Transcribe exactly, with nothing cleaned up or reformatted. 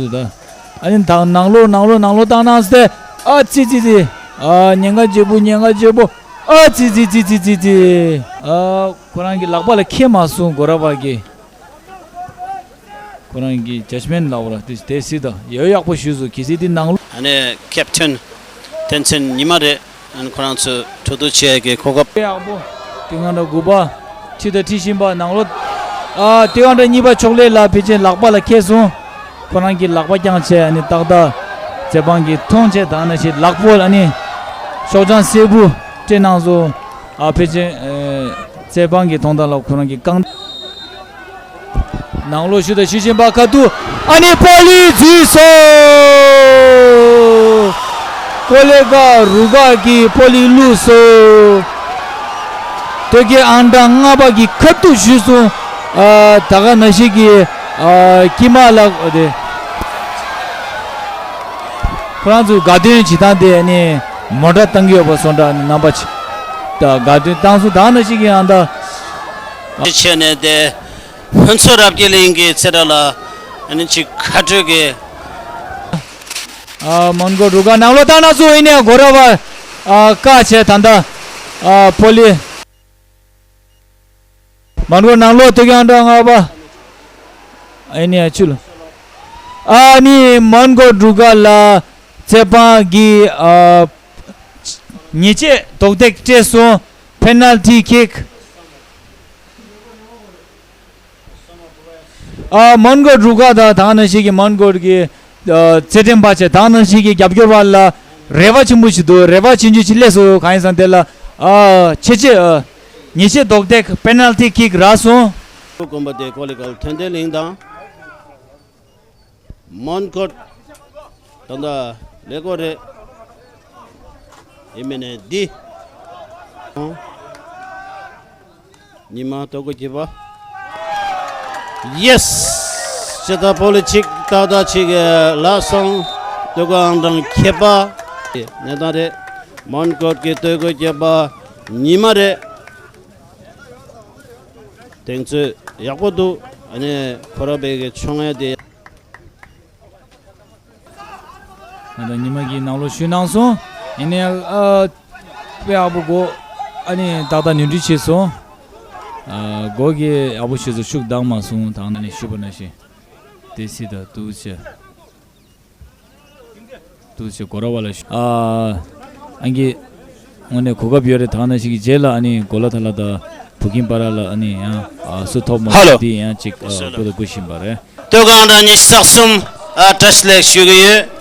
ད། ཨ་ནི་ད་ནང་ལོགས་ནང་ལོགས་ནང་ལོགས་བཏང་གནང་སྟེ། ཨ་ཙི་ཙི་ཙི། ཨ་ཉེན་ཁ་ཆེ་པོ་ཉེན་ཁ་ཆེ་པོ། ཨ་ཙི་ཙི་ཙི་ཙི་ཙི་ཙི། ཨ་ཁོ་རང་གི་ལག་པ་ལ་ཁེལ་མ་སོང་གོ་ར་བ་གི། ཁོ་རང་གི་ཇཇ་མེན་ལབ་ར་དེ་དེ་སྲིད་དང་ཡོད་ཡག་པོ་ཞུས་སོ་གལ་སྲིད་དེ་ནང་ལོགས། ཨ་ནི་ཁེབ་ཐན་བསྟན་འཛིན་ཉི་མ་རེད། ཨ་ནི་ཁོ་རང་ཚོས་གྲོས་བསྡུར་བྱེད་ཡག་གི་གོ་སྐབས། ཡག་པོ། དེ་གང་འདྲ་དགུ་པ། ཁྲི་དང་ཁྲི་བཞིན་པ་ནང་ལོགས། ཨ་དེ་གང་འདྲ་གཉིས་པ་ཕྱོགས་ལས་ལ་ཕལ་ཆེར་ལག་པ་ལ་ཁེལ་སོང་། ཁོ་རང་གི་ལག་པ་བརྐྱངས་བྱས་ཨ་ནི་ཏག་ཏག་རྩེད་དཔང་གི་མཐོང་བྱས་དང་ན་ཞིག་ལག་པོ་ལ་ཨ་ནི་ཤོག་བྱང་སེར་པོ་སྤྲད་གནང་སོང་། ཨ་ཕལ་ཆེར་ཨེ་རྩེད་དཔང་གི་མཐོང་སྟངས་ལ་ཁོ་རང་གི་རྐང་། ནང་ལོགས་ཤུ་དང་ཤུ་བཞིན་པ་ཁ་ཐུག་ཨ་ནི་པོ་ལི་འཛུལ་སོང་། ཀོ་ལེ་ག་རུ་ག་གི་པོ་ལི་བླུགས་སོང་། སྟོད་ཀའི་ཨང་གྲངས་ལྔ་པ་གི་ཁ་ཐུག་ཞུས་སོང་། ཨ་ད་ག་ནང་བཞིན་གྱི་ཨ་ཀྱི་མ་ལགས་དེ། ཁོ་རང་ཚོའི་དགའ་སྟོན་བྱེད་སྟངས་དེ་ནི་མོ་ཊ་བཏང་གི་ཡོད་པ་སོང་འདྲ་ནི་རྣམ་པ་ཆེ། ད་དགའ་སྟོན་བཏང་སོང་ད་ག་ནང་བཞིན་གྱི་ཨང་ད། བྱས་ནས་དེ། ཕུན་ཚོགས་རབ་རྒྱས་གླིང་གི་རྩེད་གྲྭ་ལ་ཨ་ནི་ཅིག་ཁ་སྤྲོད་ཀྱི། ཨ་མོན་གྷོ་འབྲུག་སྒར་ནང་ལོགས་བཏང་ན་ཚུ་ཡིན་ནས་གོ་ར་བ་ཨ་བཀག་བྱས་ད་ལྟ་ཨ་པོ་ལི། མོན་གྷོ་ནང་ལོགས་སྟོད་ཀའི་ཨང་གྲངས་ལྔ་པ་ཨ་ནི་ཨ་ཆུ་ལ་ཨ་ནི་མོན་གྷོ་འབྲུག་སྒར་ལ་རྩེད་དཔང་གི་ཨ་ཉེས་ཆད་རྡོག་རྡེག་སྤྲད་སོང་། པེ་ནལ་ཊི་ཀིག་ཨ་མོན་གྷོ་འབྲུག་སྒར་དང་ད་ག་ནང་བཞིན་གྱི་མོན་གྷོ་གི་ཨ་རྩེད་འགྲན་པ་བྱས་ད་ག་ནང་བཞིན་གྱི་རྒྱབ་སྐྱོར་བ་ལ་རེ་བ་ཆེན་པོ་ཞིག་འདུག་རེ་བ་ཆུང་ཆུང་ཞིག་སླེབས་སོང་གང་ཡིན་ཟེར་ན་དེ་ལ་ཨ་ཆེ་ཆེ་ཨ་ཉེས་ཆད་རྡོག་རྡེག་པེ་ནལ་ཊི་ཀིག་རག་སོང་། དགོན་པ་དེ་ཀོ་ལི་གལ་ཐོན་ལྡན་གླིང་དང་། མོན་གྷོ། ད་ལྟ་ལས་སྒོ་རེད། ཡིན་མིན་ནས་འདི། ཉི་མ་སྟོད་གོས་གྱོན་པ། ཡེ་སི། ཇི་ལྟར་པོ་ལི་གཅིག་ཏག་ཏག་གཅིག་ལགས་སོང་། སྟོད་གོས་ཨང་གྲངས་བརྒྱད་པ། གནས་སྟངས་རེད། མོན་གྷོ་གི་སྟོད་གོས་གྱོན་པ་ཉི་མ་རེད། གདེང་ཚོད་ཡག་པོ་འདུག་ཨ་ནི་ཁོ་ར་བའི་གི་ཆུང་ངེ་དེ། ང་དང་ཉི་མ་གི་ནང་ལོགས་ཞུས་གནང་སོང་། ཡིན་ནའི་ཨ་དཔེ་ཡག་པོ་གོ་ཨ་ནི་ཏག་ཏག་ནོར་འཁྲུལ་བྱས་སོང་། ཨ་གོ་གི་ཡག་པོ་ཞུས་སོང་ཤུགས་འདང་མ་སོང་དང་ནི་ཞུས་པ་ནང་བཞིན། དེ་སྲིད་ད་ཏུ་ཆེ། ཏུ་ཆེ་གོ་ར་བ་ལ་ཞུ། ཨ་ཨང་གི་དངོས་གནས་གོ་སྐབས་ཡོད་རེད་དང་ནང་བཞིན་གྱི་རྗེས་ལ་ཨ་ནི་གོ་ལ་ཐ་ལ་དང་བུ་ཁྱིམ་པ་ར་ལ་ཨ་ནི་ཡང་ཨ་སུ་ཐོབ་མ་ཧ་ལོ། ཐོབ་དེ་ཡང་ཅིག་ཨ་སྐུ་དང་སྐུ་བཞིན་པ་རེད། སྟོད་གོས་ཨང་གྲངས་ཉི་ཤུ་རྩ་གསུམ་ཨ་བཀྲ་ཤིས་ལེགས་ཞུ་གི་ཡོད།